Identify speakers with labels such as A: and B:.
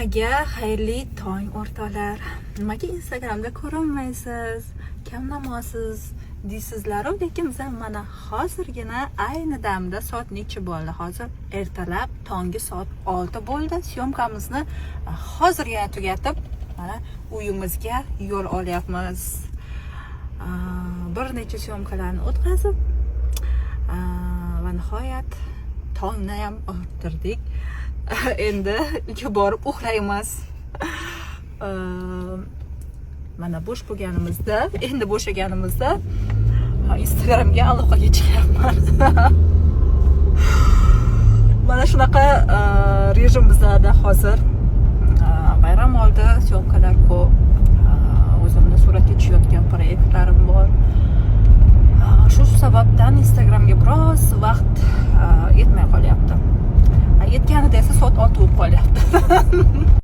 A: Hammaga xayrli tong, o'rtoqlar. Nimaga Instagramda ko'rinmaysiz, kam namosiz deysizlaru, lekin biz mana hozirgina, ayni damda soat necha bo'ldi? Hozir ertalab tongi soat 6 bo'ldi. Съёмка mizni hozirgina tugatib, mana uyimizga yo'l olyapmiz. Bir necha съёмка larni o'tkazib va nihoyat tongni ham orttirdik. Endi uyga borib uxlaymiz. Mana bo'sh bo'lganimizda, endi bo'shaganimizda Instagramga aloqaga chiqyapman. Mana shunaqa rejim bizlarda hozir. Bayram oldi, съёмка lar ko'p. O'zimni suratga tushayotgan proyektlarim bor. Shu sababdan Instagramga biroz vaqt yetmay qolyapti. Yetganida esa soat 6 bo'lib qolyapti.